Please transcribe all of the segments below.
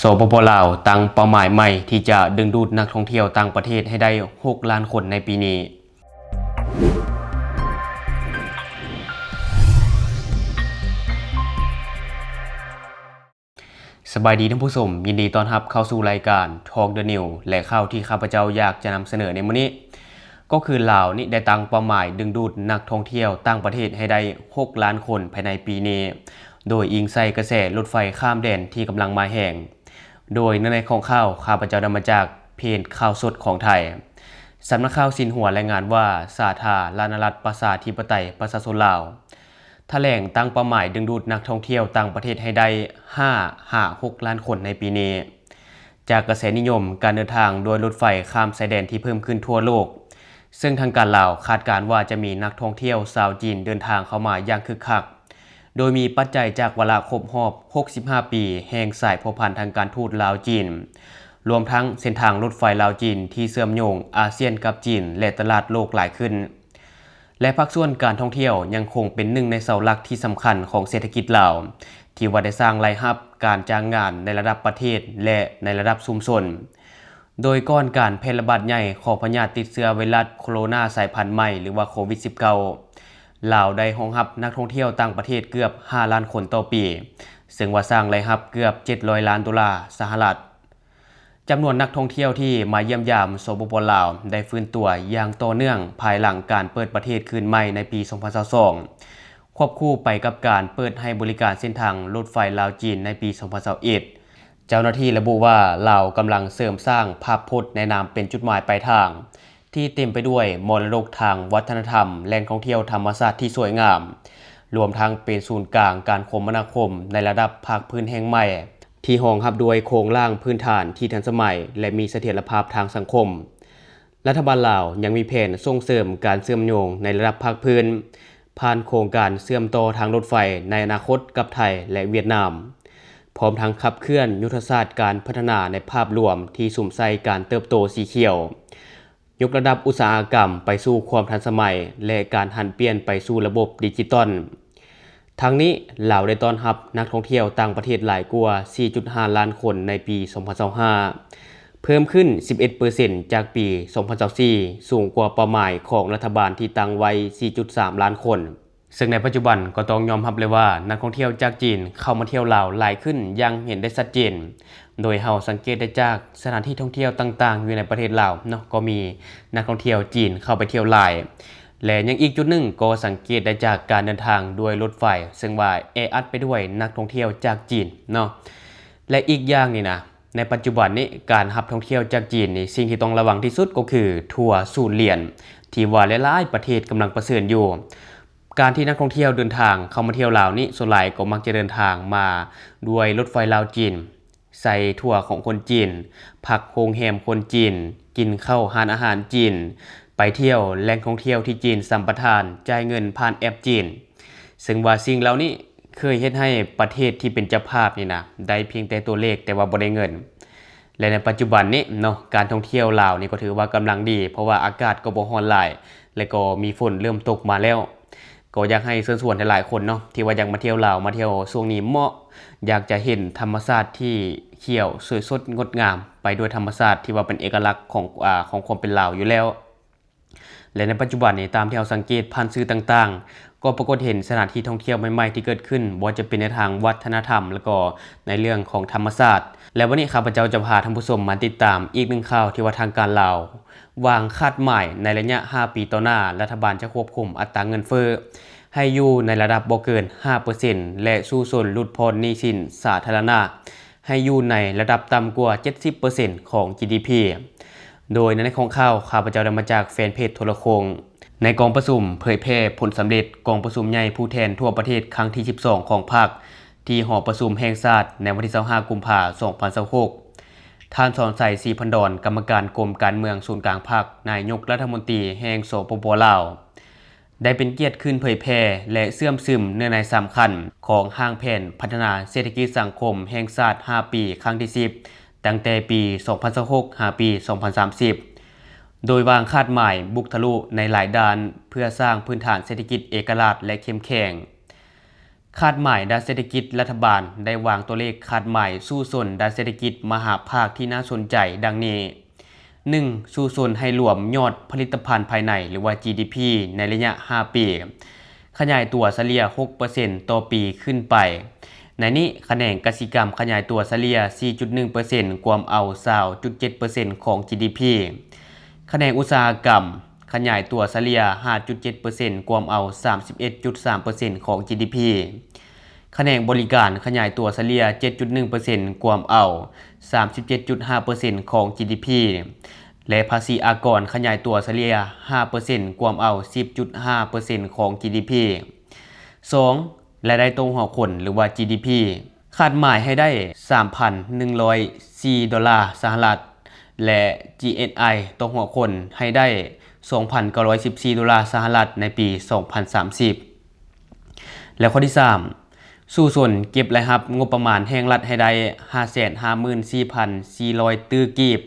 ສປປ ລາວ ຕັ້ງເປົ້າໝາຍໃໝ່ທີ່ຈະດຶງດູດນັກທ່ອງທ່ຽວຕ່າງປະເທດໃຫ້ໄດ້ຫົກລ້ານຄົນໃນປີນີ້. ສະບາຍດີທ່ານຜູ້ຊົມ, ຍິນດີຕ້ອນຮັບເຂົ້າສູ່ລາຍການ Talk the News ແລະ ຂ່າວທີ່ຂ້າພະເຈົ້າຢາກຈະນຳສະເໜີໃນມື້ນີ້ ກໍຄືລາວນີ້ໄດ້ຕັ້ງເປົ້າໝາຍດຶງດູດນັກທ່ອງທ່ຽວຕ່າງປະເທດໃຫ້ໄດ້ຫົກລ້ານຄົນພາຍໃນປີນີ້ ໂດຍອີງໃສ່ກະແສລົດໄຟຂ້າມແດນທີ່ກຳລັງມາແຮງ. ໂດຍໃນຂອງຂ່າວ ຂ້າພະເຈົ້າໄດ້ມາຈາກເພຈຂ່າວສົດຂອງໄທ. ສຳນັກຂ່າວຊິນຫົວລາຍງານວ່າ ສາທາລະນະລັດປະຊາທິປະໄຕປະຊາຊົນລາວ ຖະແຫຼງຕັ້ງເປົ້າໝາຍດຶງດູດນັກທ່ອງທ່ຽວຕ່າງປະເທດໃຫ້ໄດ້ຫ້າຫາຫົກລ້ານຄົນໃນປີນີ້ ຈາກກະແສນິຍົມການເດີນທາງດ້ວຍລົດໄຟຂ້າມຊາຍແດນທີ່ເພີ່ມຂຶ້ນທົ່ວໂລກ, ເຊິ່ງທາງການລາວຄາດການວ່າຈະມີນັກທ່ອງທ່ຽວຊາວຈີນເດີນທາງເຂົ້າມາຢ່າງຄຶກຄັກ, ໂດຍມີປັດໄຈຈາກວາລະຄົບຮອບຫົກສິບຫ້າປີແຫ່ງສາຍພົວພັນທາງການທູດລາວ-ຈີນ, ລວມທັງເສັ້ນທາງລົດໄຟລາວ-ຈີນທີ່ເຊື່ອມໂຍງອາຊຽນກັບຈີນ ແລະ ຕະຫຼາດໂລກຫຼາຍຂຶ້ນ. ແລະ ພາກສ່ວນການທ່ອງທ່ຽວຍັງຄົງເປັນໜຶ່ງໃນເສົາຫຼັກທີ່ສຳຄັນຂອງເສດຖະກິດລາວ ທີ່ວ່າໄດ້ສ້າງລາຍຮັບການຈ້າງງານໃນລະດັບປະເທດ ແລະ ໃນລະດັບຊຸມຊົນ. ໂດຍກ່ອນການແຜ່ລະບາດໃຫຍ່ຂອງພະຍາດຕິດເຊື້ອໄວຣັສໂຄໂຣນາສາຍພັນໃໝ່ ຫຼືວ່າໂຄວິດສິບເກົ້າ ລາວໄດ້ຮອງຮັບນັກທ່ອງທ່ຽວຕ່າງປະເທດເກືອບຫ້າລ້ານຄົນຕໍ່ປີ, ເຊິ່ງວ່າສ້າງລາຍຮັບເກືອບເຈັດຮ້ອຍລ້ານໂດລາສະຫະລັດ. ຈຳນວນນັກທ່ອງທ່ຽວທີ່ມາຢ້ຽມຢາມ ສປປ ລາວ ໄດ້ຟື້ນຕົວຢ່າງຕໍ່ເນື່ອງພາຍຫຼັງການເປີດປະເທດຄືນໃໝ່ໃນປີສອງພັນຊາວສອງ ຄວບຄູ່ໄປກັບການເປີດໃຫ້ບໍລິການເສັ້ນທາງລົດໄຟລາວ-ຈີນໃນປີສອງພັນຊາວເອັດ. ເຈົ້າໜ້າທີ່ລະບຸວ່າ ລາວກຳລັງເສີມສ້າງພາບພົດໃນນາມເປັນຈຸດໝາຍປາຍທາງ ທີ່ເຕັມໄປດ້ວຍມໍລະດົກທາງວັດທະນະທຳ, ແຫຼ່ງທ່ອງທ່ຽວທຳມະຊາດທີ່ສວຍງາມ, ລວມທັງເປັນສູນກາງການຄົມມະນາຄົມໃນລະດັບພາກພື້ນແຫ່ງໃໝ່ ທີ່ຮອງຮັບດ້ວຍໂຄງລ່າງພື້ນຖານທີ່ທັນສະໄໝ ແລະ ມີສະຖຽນລະພາບທາງສັງຄົມ. ລັດຖະບານລາວຍັງມີແຜນສົ່ງເສີມການເຊື່ອມໂຍງໃນລະດັບພາກພື້ນ ຜ່ານໂຄງການເຊື່ອມຕໍ່ທາງລົດໄຟໃນອະນາຄົດກັບໄທ ແລະ ຫວຽດນາມ, ພ້ອມທັງຂັບເຄື່ອນຍຸດທະສາດການພັດທະນາໃນພາບລວມທີ່ສຸມໃສ່ການເຕີບໂຕສີຂຽວ, ຍົກລະດັບອຸດສາຫະກຳໄປສູ່ຄວາມທັນສະໄໝ ແລະ ການຫັນປ່ຽນໄປສູ່ລະບົບດິຈິຕອນ. ທັງນີ້, ລາວໄດ້ຕ້ອນຮັບນັກທ່ອງທ່ຽວຕ່າງປະເທດຫຼາຍກວ່າສີ່ຈຸດຫ້າລ້ານຄົນໃນປີສອງພັນຊາວຫ້າ, ເພີ່ມຂຶ້ນສິບເອັດເປີເຊັນຈາກປີສອງພັນຊາວສີ່, ສູງກວ່າເປົ້າໝາຍຂອງລັດຖະບານທີ່ຕັ້ງໄວ້ສີ່ຈຸດສາມລ້ານຄົນ. ເຊິ່ງໃນປັດຈຸບັນກໍຕ້ອງຍອມຮັບເລີຍວ່າ ນັກທ່ອງທ່ຽວຈາກຈີນເຂົ້າມາທ່ຽວລາວຫຼາຍຂຶ້ນຢ່າງເຫັນໄດ້ຊັດເຈນ, ໂດຍເຮົາສັງເກດໄດ້ຈາກສະຖານທີ່ທ່ອງທ່ຽວຕ່າງໆຢູ່ໃນປະເທດລາວເນາະ, ກໍມີນັກທ່ອງທ່ຽວຈີນເຂົ້າໄປທ່ຽວຫຼາຍ. ແລະ ຍັງອີກຈຸດໜຶ່ງກໍສັງເກດໄດ້ຈາກການເດີນທາງດ້ວຍລົດໄຟ, ເຊິ່ງວ່າແອອັດໄປດ້ວຍນັກທ່ອງທ່ຽວຈາກຈີນເນາະ. ແລະ ອີກຢ່າງນີ້ນະ, ໃນປັດຈຸບັນນີ້ ການຮັບທ່ອງທ່ຽວຈາກຈີນນີ້ ສິ່ງທີ່ຕ້ອງລະວັງທີ່ສຸດກໍຄືທົວສູນຫຼຽນ ທີ່ວ່າຫຼາຍໆປະເທດກຳລັງປະເຊີນຢູ່. ການທີ່ນັກທ່ອງທ່ຽວເດີນທາງເຂົ້າມາທ່ຽວລາວນີ້ ສ່ວນຫຼາຍກໍມັກຈະເດີນທາງມາດ້ວຍລົດໄຟລາວ-ຈີນ, ໃສ່ທົວຂອງຄົນຈີນ, ພັກໂຮງແຮມຄົນຈີນ, ກິນເຂົ້າຮ້ານອາຫານຈີນ, ໄປທ່ຽວແຫຼ່ງທ່ອງທ່ຽວທີ່ຈີນສຳປະທານ, ຈ່າຍເງິນຜ່ານແອັບຈີນ. ເຊິ່ງວ່າສິ່ງເຫຼົ່ານີ້ເຄີຍເຮັດໃຫ້ປະເທດທີ່ເປັນເຈົ້າພາບນີ້ນະ ໄດ້ພຽງແຕ່ຕົວເລກແຕ່ວ່າບໍ່ໄດ້ເງິນ. ແລະ ໃນປັດຈຸບັນນີ້ເນາະ ການທ່ອງທ່ຽວລາວນີ້ກໍຖືວ່າກຳລັງດີ, ເພາະວ່າອາກາດກໍບໍ່ຮ້ອນຫຼາຍ ແລະ ກໍມີຝົນເລີ່ມຕົກມາແລ້ວ. ກໍຢາກໃຫ້ເຊີນຊວນຫຼາຍໆຄົນເນາະ ທີ່ວ່າຢາກມາທ່ຽວລາວ, ມາທ່ຽວຊ່ວງນີ້ເໝາະ, ຢາກຈະເຫັນທຳມະຊາດທີ່ຂຽວສວຍສົດງົດງາມ ໄປດ້ວຍທຳມະຊາດທີ່ວ່າເປັນເອກະລັກຂອງ ອາ ຂອງຄວາມເປັນລາວຢູ່ແລ້ວ. ແລະ ໃນປັດຈຸບັນນີ້ ຕາມທີ່ເຮົາສັງເກດຜ່ານສື່ຕ່າງໆ ກໍປາກົດເຫັນສະຖານທີ່ທ່ອງທ່ຽວໃໝ່ໆທີ່ເກີດຂຶ້ນ, ບໍ່ວ່າຈະເປັນໃນທາງວັດທະນະທຳ ແລະ ກໍໃນເລື່ອງຂອງທຳມະຊາດ. ແລະ ວັນນີ້ຂ້າພະເຈົ້າຈະພາທ່ານຜູ້ຊົມມາຕິດຕາມອີກໜຶ່ງຂ່າວທີ່ວ່າທາງການລາວວາງຄາດໝາຍໃນໄລຍະຫ້າປີຕໍ່ໜ້າ, ລັດຖະບານຈະຄວບຄຸມອັດຕາເງິນເຟີ້ໃຫ້ຢູ່ໃນລະດັບບໍ່ເກີນຫ້າເປີເຊັນ ແລະ ສູ້ຊົນຫຼຸດຜ່ອນໜີ້ສິນສາທາລະນະ ໃຫ້ຢູ່ໃນລະດັບຕ່ຳກວ່າເຈັດສິບເປີເຊັນຂອງ ຈີດີພີ. ໂດຍໃນຂອງຂ່າວ ຂ້າພະເຈົ້າໄດ້ມາຈາກແຟນເພຈໂທລະໂຄ່ງ. ໃນກອງປະຊຸມເຜີຍແຜ່ຜົນສຳເລັດກອງປະຊຸມໃຫຍ່ຜູ້ແທນທົ່ວປະເທດຄັ້ງທີສິບສອງຂອງພັກ ທີ່ຫໍປະຊຸມແຫ່ງຊາດໃນວັນທີຊາວຫ້າ ກຸມພາ ສອງພັນຊາວຫົກ, ທ່ານ ສອນໄຊ ສີພັນດອນ ກຳມະການກົມການເມືອງສູນກາງພັກ, ນາຍົກລັດຖະມົນຕີແຫ່ງ ສປປ ລາວ ໄດ້ເປັນກຽດຂຶ້ນເຜີຍແຜ່ ແລະ ເຊື່ອມຊຶມເນື້ອໃນສຳຄັນຂອງຮ່າງແຜນພັດທະນາເສດຖະກິດສັງຄົມແຫ່ງຊາດຫ້າປີ ຄັ້ງທີສິບ ຕັ້ງແຕ່ປີສອງພັນຊາວຫົກ ຫາປີສອງພັນສາມສິບ ໂດຍວາງຄາດໝາຍບຸກທະລຸໃນຫຼາຍດ້ານ ເພື່ອສ້າງພື້ນຖານເສດຖະກິດເອກະລາດ ແລະ ເຂັ້ມແຂງ. ຄາດໝາຍດ້ານເສດຖະກິດ, ລັດຖະບານໄດ້ວາງຕົວເລກຄາດໝາຍສູ້ຊົນດ້ານເສດຖະກິດມະຫາພາກທີ່ໜ້າສົນໃຈດັ່ງນີ້: ໜຶ່ງ, ສູ້ຊົນໃຫ້ລວມຍອດຜະລິດຕະພັນພາຍໃນ ຫຼືວ່າ ຈີດີພີ ໃນໄລຍະຫ້າປີ ຂະຫຍາຍຕົວສະເລ່ຍຫົກເປີເຊັນຕໍ່ປີຂຶ້ນໄປ. ໃນນີ້, ຂະແໜງກະສິກຳຂະຫຍາຍຕົວສະເລ່ຍສີ່ຈຸດໜຶ່ງເປີເຊັນ ກວມເອົາຊາວຈຸດເຈັດເປີເຊັນຂອງ ຈີດີພີ. ຂະແໜງອຸດສາຫະກຳຂະຫຍາຍຕົວສະເລ່ຍຫ້າຈຸດເຈັດເປີເຊັນ ກວມເອົາສາມສິບເອັດຈຸດສາມເປີເຊັນຂອງ ຈີດີພີ. ຂະແໜງບໍລິການຂະຫຍາຍຕົວສະເລ່ຍເຈັດຈຸດໜຶ່ງເປີເຊັນ ກວມເອົາສາມສິບເຈັດຈຸດຫ້າເປີເຊັນຂອງ ຈີດີພີ ແລະ ພາສີອາກອນຂະຫຍາຍຕົວສະເລ່ຍຫ້າເປີເຊັນ ກວມເອົາສິບຈຸດຫ້າເປີເຊັນຂອງ ຈີດີພີ. ສອງ, ລາຍໄດ້ຕໍ່ຫົວຄົນ ຫຼືວ່າ ຈີດີພີ ຄາດໝາຍໃຫ້ໄດ້ສາມພັນໜຶ່ງຮ້ອຍສີ່ໂດລາສະຫະລັດ ແລະ ຈີເອັນໄອຕໍ່ຫົວຄົນໃຫ້ໄດ້ສອງພັນເກົ້າຮ້ອຍສິບສີ່ໂດລາສະຫະລັດໃນປີສອງພັນສາມສິບ. ແລະ ຂໍ້ທີສາມ, ສູ້ຊົນເກັບລາຍຮັບງົບປະມານແຫ່ງລັດໃຫ້ໄດ້ຫ້າແສນຫ້າໝື່ນສີ່ພັນສີ່ຮ້ອຍຕື້ກີບ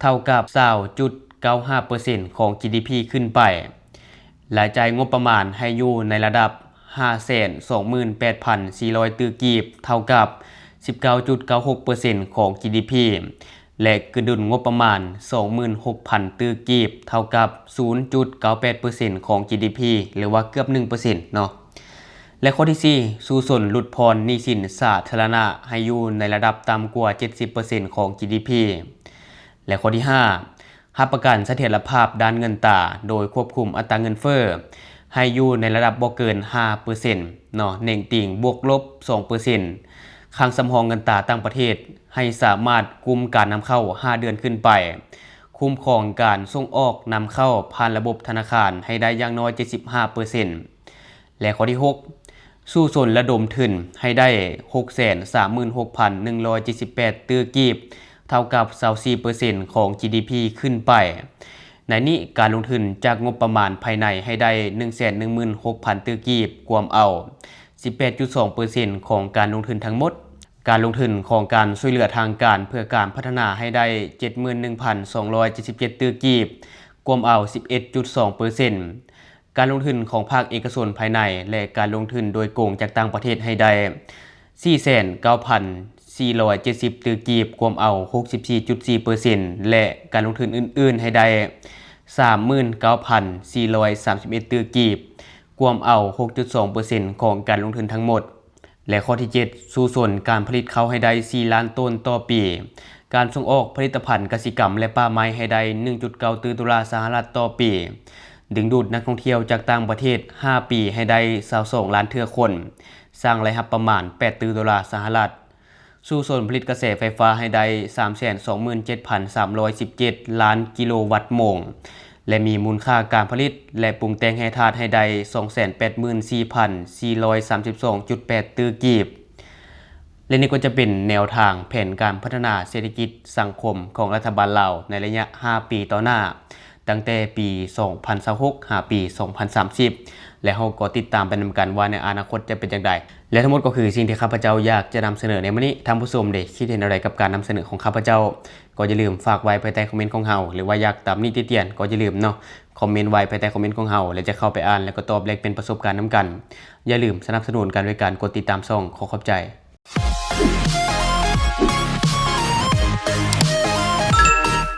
ເທົ່າກັບຊາວຈຸດເກົ້າຫ້າເປີເຊັນຂອງ ຈີດີພີ ຂຶ້ນໄປ. ລາຍຈ່າຍງົບປະມານໃຫ້ຢູ່ໃນລະດັບຫ້າແສນສອງໝື່ນແປດພັນສີ່ຮ້ອຍຕື້ກີບ ເທົ່າກັບສິບເກົ້າຈຸດເກົ້າຫົກເປີເຊັນຂອງ ຈີດີພີ ແລະ ກຶງດຸນງົບປະມານສອງໝື່ນຫົກພັນຕື້ກີບ ເທົ່າກັບສູນຈຸດເກົ້າແປດເປີເຊັນຂອງ ຈີດີພີ ຫຼືວ່າເກືອບໜຶ່ງເປີເຊັນເນາະ. ແລະ ຂໍ້ທີສີ່, ສູ້ຊົນຫຼຸດຜ່ອນໜີ້ສິນສາທາລະນະໃຫ້ຢູ່ໃນລະດັບຕ່ຳກວ່າເຈັດສິບເປີເຊັນຂອງ ຈີດີພີ. ແລະ ຂໍ້ທີຫ້າ, ຮັບປະກັນສະຖຽນລະພາບດ້ານເງິນຕາ ໂດຍຄວບຄຸມອັດຕາເງິນເຟີ້ໃຫ້ຢູ່ໃນລະດັບບໍ່ເກີນຫ້າເປີເຊັນເນາະ, ເໜັງຕີງບວກລົບສອງເປີເຊັນ, ຄັງສຳຮອງເງິນຕາຕ່າງປະເທດໃຫ້ສາມາດກຸມການນຳເຂົ້າຫ້າເດືອນຂຶ້ນໄປ, ຄຸ້ມຄອງການສົ່ງອອກນຳເຂົ້າຜ່ານລະບົບທະນາຄານໃຫ້ໄດ້ຢ່າງໜ້ອຍເຈັດສິບຫ້າເປີເຊັນ. ແລະ ຂໍ້ທີຫົກ, ສູ້ຊົນລະດົມທຶນໃຫ້ໄດ້ຫົກແສນສາມໝື່ນຫົກພັນໜຶ່ງຮ້ອຍເຈັດສິບແປດຕື້ກີບ ເທົ່າກັບຊາວສີ່ເປີເຊັນຂອງ ຈີດີພີ ຂຶ້ນໄປ. ໃນນີ້, ການລົງທຶນຈາກງົບປະມານພາຍໃນໃຫ້ໄດ້ໜຶ່ງແສນໜຶ່ງໝື່ນຫົກພັນຕື້ກີບ ກວມເອົາສິບແປດຈຸດສອງເປີເຊັນຂອງການລົງທຶນທັງໝົດ. ການລົງທຶນຂອງການຊ່ວຍເຫຼືອທາງການເພື່ອການພັດທະນາໃຫ້ໄດ້ເຈັດໝື່ນໜຶ່ງພັນສອງຮ້ອຍເຈັດສິບເຈັດຕື້ກີບ ກວມເອົາສິບເອັດຈຸດສອງເປີເຊັນ. ການລົງທຶນຂອງພາກເອກະຊົນພາຍໃນ ແລະ ການລົງທຶນໂດຍກົງຈາກຕ່າງປະເທດໃຫ້ໄດ້ສີ່ແສນເກົ້າພັນສີ່ຮ້ອຍເຈັດສິບຕື້ກີບ ກວມເອົາຫົກສິບສີ່ຈຸດສີ່ເປີເຊັນ ແລະ ການລົງທຶນອື່ນໆໃຫ້ໄດ້ສາມໝື່ນເກົ້າພັນສີ່ຮ້ອຍສາມສິບເອັດຕື້ກີບ ກວມເອົາຫົກຈຸດສອງເປີເຊັນຂອງການລົງທຶນທັງໝົດ. ແລະ ຂໍ້ທີເຈັດ, ສູ້ຊົນການຜະລິດເຂົ້າໃຫ້ໄດ້ສີ່ລ້ານໂຕນຕໍ່ປີ, ການສົ່ງອອກຜະລິດຕະພັນກະສິກຳ ແລະ ປ່າໄມ້ໃຫ້ໄດ້ໜຶ່ງຈຸດເກົ້າຕື້ໂດລາສະຫະລັດຕໍ່ປີ, ດຶງດູດນັກທ່ອງທ່ຽວຈາກຕ່າງປະເທດຫ້າປີໃຫ້ໄດ້ຊາວສອງລ້ານເທື່ອຄົນ, ສ້າງລາຍຮັບປະມານແປດຕື້ໂດລາສະຫະລັດ. ສູ້ຊົນຜະລິດກະແສໄຟຟ້າໃຫ້ໄດ້ສາມແສນສອງໝື່ນເຈັດພັນສາມຮ້ອຍສິບເຈັດລ້ານກິໂລວັດໂມງ ແລະ ມີມູນຄ່າການຜະລິດ ແລະ ປຸງແຕ່ງແຮ່ທາດໃຫ້ໄດ້ສອງແສນແປດໝື່ນສີ່ພັນສີ່ຮ້ອຍສາມສິບສອງຈຸດແປດຕື້ກີບ. ແລະ ນີ້ກໍຈະເປັນແນວທາງແຜນການພັດທະນາເສດຖະກິດສັງຄົມຂອງລັດຖະບານລາວໃນໄລຍະຫ້າປີຕໍ່ໜ້າ. ຕັ້ງແຕ່ປີສອງພັນຊາວຫົກ ຫາປີສອງພັນສາມສິບ ແລະ ເຮົາກໍຕິດຕາມໄປນຳກັນວ່າໃນອະນາຄົດຈະເປັນຈັ່ງໃດ. ແລະ ທັງໝົດກໍຄືສິ່ງທີ່ຂ້າພະເຈົ້າຢາກຈະນຳສະເໜີໃນມື້ນີ້. ທ່ານຜູ້ຊົມເດ ຄິດເຫັນແນວໃດກັບການນຳສະເໜີຂອງຂ້າພະເຈົ້າ? ກໍຢ່າລືມຝາກໄວ້ພາຍໃຕ້ຄອມເມັນຂອງເຮົາ ຫຼືວ່າຢາກຕຳໜິຕິຕຽນ ກໍຢ່າລືມເນາະ ຄອມເມັນໄວ້ພາຍໃຕ້ຄອມເມັນຂອງເຮົາ ແລະ ຈະເຂົ້າໄປອ່ານ ແລະ ກໍຕອບແລກປ່ຽນປະສົບການນຳກັນ. ຢ່າລືມສະໜັບສະໜູນກັນດ້ວຍການກົດຕິດຕາມຊ່ອງ. ຂໍຂອບໃຈ.